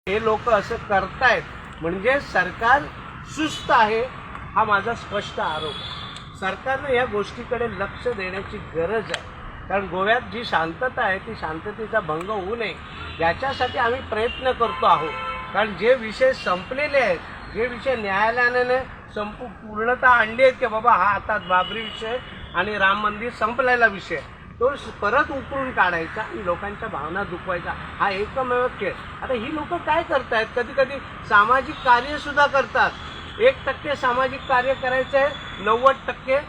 हे लोक असं करतायत म्हणजे सरकार सुस्त आहे, हा माझा स्पष्ट आरोप आहे. सरकारनं या गोष्टीकडे लक्ष देण्याची गरज आहे, कारण गोव्यात जी शांतता आहे ती शांततेचा भंग होऊ नये याच्यासाठी आम्ही प्रयत्न करतो आहोत. कारण जे विषय संपलेले आहेत, जे विषय न्यायालयाने पूर्णता आणली आहेत की बाबा हा आता बाबरी विषय आणि राम मंदिर संपलेला विषय, तो परत उकरून काढायचा आणि लोकांच्या भावना दुखवायचा हा एकमेव खेळ. आता ही लोक काय करतायत, कधी कधी सामाजिक कार्यसुद्धा करतात. 1% सामाजिक कार्य करायचं आहे, 90%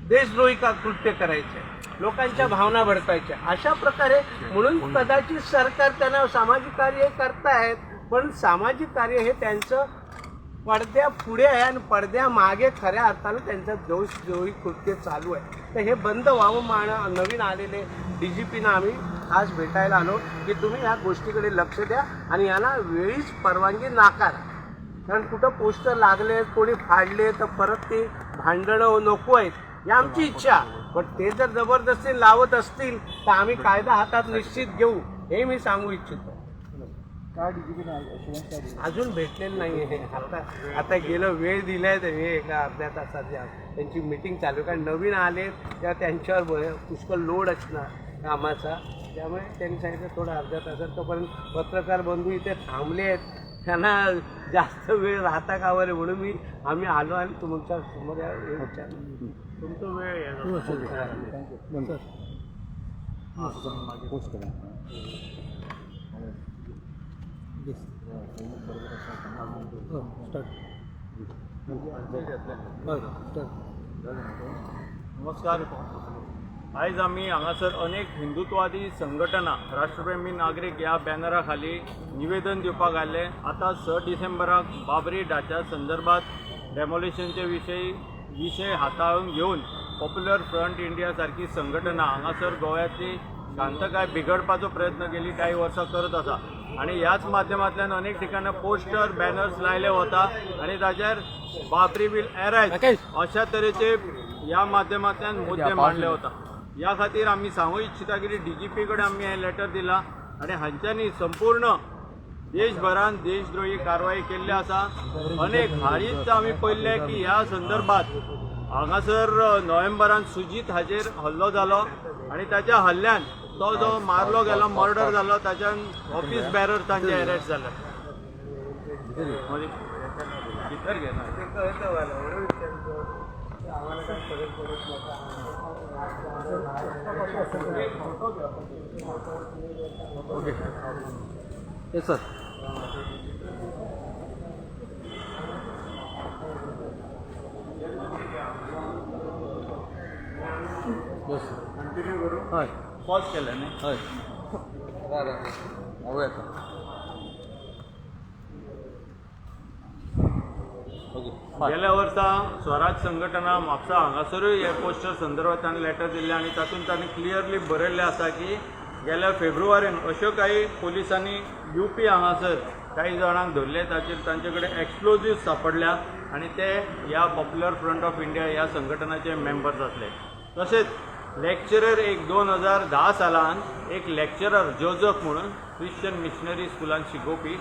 देशद्रोही का कृत्य करायचे, लोकांच्या भावना भडकायच्या अशा प्रकारे. म्हणून कदाचित सरकार त्यांना सामाजिक कार्य करतायत, पण सामाजिक कार्य हे त्यांचं पडद्या पुढे आहे आणि पडद्या मागे खऱ्या अर्थानं त्यांचं देशद्रोही कृत्य चालू आहे. तर हे बंद व्हावं. नवीन आलेले DGPना आम्ही आज भेटायला आलो की तुम्ही ह्या गोष्टीकडे लक्ष द्या आणि यांना वेळीच परवानगी नाकारा. कारण कुठं पोस्टर लागले, कोणी फाडले तर परत ते भांडणं नको आहेत, ही आमची इच्छा. पण ते जर जबरदस्ती लावत असतील तर आम्ही कायदा हातात निश्चित घेऊ, हे मी सांगू इच्छितो. काय डीजीपीने assurance काय दिलं? अजून भेटलेलं नाही आहे. आता आता गेलं, वेळ दिलाय त्यांनी एका अर्ध्या तासात त्यांची मिटिंग चालू आहे. कारण नवीन आले तेव्हा त्यांच्यावर पुष्कळ लोड असणार कामाचा, त्यामुळे त्यांनी सांगितलं थोडं अर्ध्या तासात. तोपर्यंत पत्रकार बंधू इथे थांबले आहेत, त्यांना जास्त वेळ राहता का बरं, म्हणून आम्ही आलो आणि तुमच्या समोर हे विचारलं. तुमचा वेळ आहे. पोस्ट करा. नमस्कार. आयज आमी हांगासर अनेक हिंदुत्वादी संघटना राष्ट्रप्रेमी नागरीक ह्या बॅनरा खाली निवेदन दिवपाक आयले. आतां 6 डिसेंबराक बाबरी ढाच्या संदर्भात डेमोलिशनचे विशय हाताळून घेवन पॉप्युलर फ्रंट इंडिया सारखी संघटना हांगासर गोव्यांतली शांतकाय बिगडपाचो प्रयत्न गेली कांय वर्सां करत आसा आनी ह्याच माध्यमांतल्यान अनेक ठिकाणां पोस्टर बॅनर्स लायले वता आनी ताचेर बाबरी वील एरायज अशा तरेचे ह्या माध्यमांतल्यान मुद्दे मांडले वता. ह्या खातीर आमी सांगू इच्छिता की DGP कडेन आमी हें लेटर दिलां आनी हांच्यांनी संपूर्ण देशभरान देशद्रोही कारवाई केल्ली आसा. अनेक हालींच आमी पळयल्लें की ह्या संदर्भात हांगासर नोव्हेंबरान सुजीत हाजेर हल्लो जालो आनी ताच्या हल्ल्यान तो जो मारलो गेलो, मर्डर जालो, ताच्यान ऑफिस बॅरर तांचे अरेस्ट जाले. भितर घेना. ते कळतं मला, म्हणून विचारतो. आम्हाला काय फरक पडत नाही. Okay yes sir. Yes. Continue करू. हय. पॉज केलें न्ही. हय, येता. ओके. गेल्या वर्सा स्वराज संघटना म्हापसा हांगासरूय हे पोस्टर संदर्भात तांणी लेटर दिल्लें आनी तातूंत तांणी क्लियरली बरयल्लें आसा की गेल्या फेब्रुवारीन अश्यो कांय पुलिसांनी युपी हांगासर कांय जाणांक धरले, ताचेर तांचे कडेन एक्सप्लोजीव सांपडल्या आनी ते ह्या पॉप्युलर फ्रंट ऑफ इंडिया ह्या संघटनाचे मेंबर्स आसले. तशेंच लेक्चरर एक 2010 सालान एक लेक्चरर जोजफ म्हणून क्रिश्चन मिशनरी स्कुलान शिकोवपी,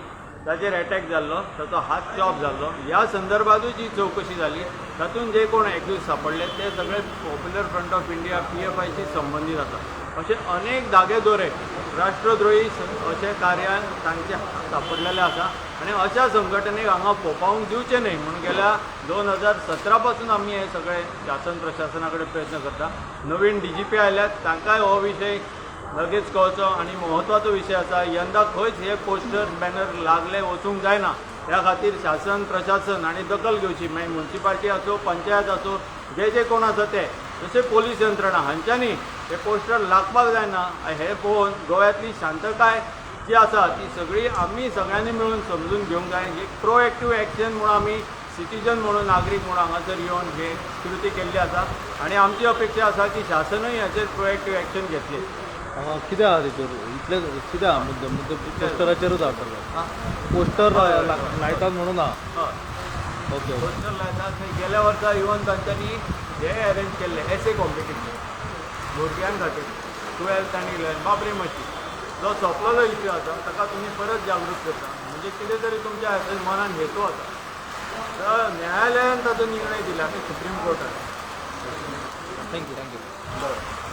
ताचेर एटॅक जाल्लो, ताचो हात चॉप जाल्लो. ह्या संदर्भातूय जी चवकशी जाली तातूंत जे कोण एक्यूज सांपडले ते सगळे पॉप्युलर फ्रंट ऑफ इंडिया PFIशी संबंदीत आसा. अशे अनेक धागे दोरे राष्ट्रद्रोही अशे कार्यान तांचे सांपडलेले आसा आनी अशा संघटनेक हांगा फोपावंक दिवचें न्हय म्हणून गेल्या 2017 पासून आमी हे सगळे शासन प्रशासना कडेन प्रयत्न करता. नवीन DGP आयल्यात, तांकांय हो विशय लगेच कळचो आनी म्हत्वाचो विशय आसा. यंदा खंयच हे पोस्टर बॅनर लागले वचूंक जायना, ह्या खातीर शासन प्रशासन आनी दखल घेवची. मागीर मुन्सिपाल्टी आसूं, पंचायत आसूं, जे जे कोण आसा ते, जशे पोलीस यंत्रणा हांच्यांनी हे पोस्टर लागपाक जायना हे पळोवन गोव्यांतली शांतकाय जी आसा ती सगळी आमी सगळ्यांनी मेळून समजून घेवंक जाय. एक प्रोएक्टीव एक्शन म्हणून आमी सिटीजन म्हणून, नागरीक म्हणून हांगासर येवन हे कृती केल्ली आसा आनी आमची अपेक्षा आसा की शासनूय हाचेर प्रोएक्टीव एक्शन घेतले. कितें आहा तेचेर इतलें कितें आहा मुद्दे मुद्दे पोस्टराचेरूच आहा सगळें? पोस्टर लायतात म्हणून आहा. हय. ओके. पोस्टर लायतात. थंय गेल्या वर्सा इवन तांच्यांनी हे अरेंज केल्ले एसे कॉम्पिटिशन भुरग्यां खातीर 12th आनी 11th, Babri मशीद. जो सोंपलेलो इश्यू आसा ताका तुमी परत जागृत करता, म्हणजे कितें तरी तुमच्या हातून मनान हेतू आसा. तर न्यायालयान ताचो निर्णय दिला की supreme कोर्टान. Thank you, thank you. बरें.